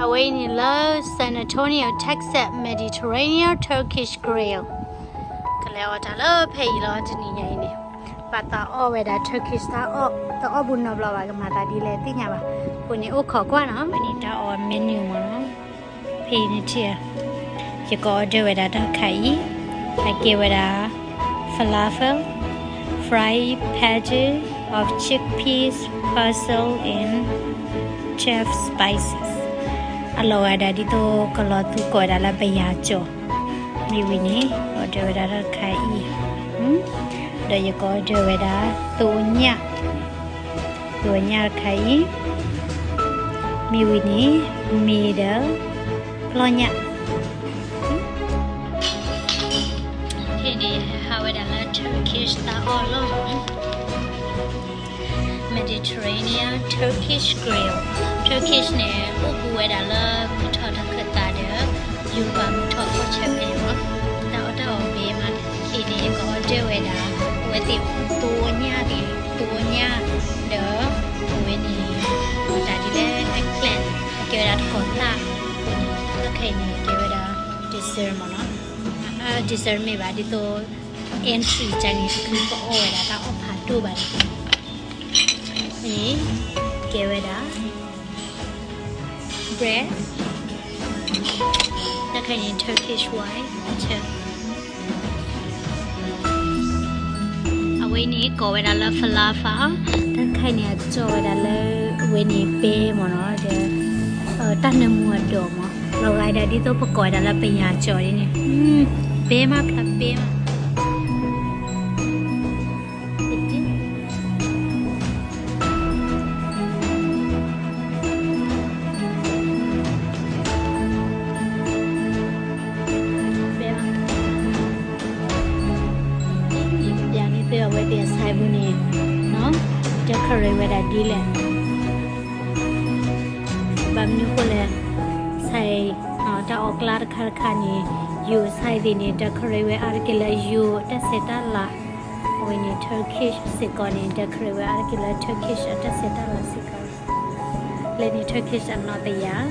အဝဲအံၤန့ၣ်လၢ San Antonio, Texas Mediterranean Turkish Grill ကလဲၤအီၣ်တၢ်လၢဖဲအံၤလီၤ တနံၤညါအံၤန့ၣ် ဘၣ်သးအီၣ်ဝဲဒၣ် Turkish တၢ်အီၣ် တအီၣ်ဘူးနီတဘျီဘၣ် ကမၤသးဒ်လဲၣ်သ့ၣ်ညါဘၣ် အဃိန့ၣ်အိၣ်ခိးကွၢ်နီၤ ဝဲန့ၣ်တၢ်အီၣ် menu မ့ၢ်နီၤ ဖဲအံၤန့ၣ်ထံၣ် ယက order ဝဲဒၣ်တၢ်တခါအံၤ အကဲဝဲဒၣ် falafel, fried batch of chickpeas, basil and chef spices အလီၤဂာ်ဒၣ်ဒ်သိးကလီၤသူကိးဝဲဒၣ်လၢပယၤကၠီၤ မ့ၢ်ဝံၤန့ၣ် order ဝဲဒၣ်တၢ်တခါအံၤ ဒီးယက order ဝဲဒၣ် သိအညၣ် သိအညၣ်တခါအံၤ မ့ၢ်ဝံၤန့ၣ် မ့ၤဒီး ပျီညၣ် ဖဲန့ၣ် ဟးဝဲဒၣ်လၢ Turkish တၢ်အီၣ်လီၢ် Mediterranean Turkish Grill Turkish န့ၣ် အိၣ်ဘူးဝဲဒၣ်လၢမုၢ်ထီၣ်တၢ်ခၢၣ်သးဒီး ယိၤဘးမုၢ်ထီၣ်ခီၣ်ဆၢဖဲန့ၣ်လီၤ တၢ်အီၣ်တၢ်အီၣ်ဘဲမး ဖဲန့ၣ် ယက order ဝဲဒၣ် အဝဲသ့ၣ်သိအညၣ်သ့ၣ် သိအညၣ် ဒီး အဝဲန့ၣ် တၢ်ဒ်လဲၣ် eggplant အကဲဝဲဒၣ်တကီၤသၣ် အဃိန့ၣ် တၢ်တခါအံၤန့ၣ် ကဲဝဲဒၣ် dessert မ့ၢ်နီၤ dessert မ့ၢ်ဘၣ်ဒ်သိး entry ကန့ၣ် တချုးပအီၣ်ဝဲဒၣ်တၢ်အီၣ်ဖးဒိၣ်ဘၣ်န့ၣ် န့ၣ် ကဲဝဲဒၣ် bread တၢ်တခါအံၤန့ၣ် Turkish wine အဝဲန့ၣ်ကိးဝဲဒၣ်လၢ falafel တၢ်တခါအံၤန့ၣ် အကစီၣ်ဝဲဒၣ်လၢ အဝဲန့ၣ်ပဲမ့ၢ်နီၤ ဒီး တၢ်နၢမူအဒိးမး လီၤဂာ်ဒၣ်ဒ်သိးပကိးဝဲဒၣ်လၢပယၤကၠီၤဒ်န့ၣ် ပဲမးဖျါပဲမး ပျးန့ၢ်သုအဝဲသ့ၣ်အ side ပူၤန့ၣ် decorate ဝဲဒၣ်ဒ်လဲၣ် ဘၣ်မနုၤအဃိလဲၣ် side တၢ်အီၣ်ကျါတခါတခါန့ၣ် ယိၤ side သ့ၣ်န့ၣ် decorate ဝဲအါတက့ၢ်လၢယိၤတၢ်ဆဲးတၢ်လၤ အဝဲန့ၣ် Turkish စ့ၢ်ကီးန့ၣ် decorate ဝဲအါတက့ၢ်လၢ Turkish အတၢ်ဆဲးတၢ်လၤစ့ၢ်ကီး လၢန့ၣ် Turkish အနီၢ်တယၢ်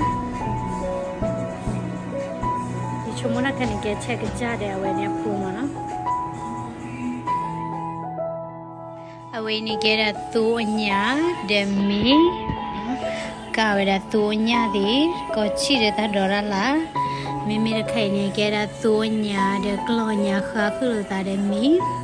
ယဆိကမိၣ်တၢ်ခါန့ၣ် ကဲဆဲးကစၢ်ဒီးအဝဲန့ၣ်အပူၤမ့ၢ်နီၤ အဝဲန့ၣ်ကဲဒၣ်သိအညၣ်ဒီးမ့ၤ ကးဝဲဒၣ်သိအညၣ်သ့ၣ် ကီၢ်ဆံၣ်ဒီးတၢ်ဒိးတၢ်လၢ် မ့မ့ၢ်တခါအံၤန့ၣ် ကဲဒၣ်သိအညၣ်ဒီးကျီၢ်ညၣ်ဃါဃုာ်လိာ်သးဒီးမ့ၤ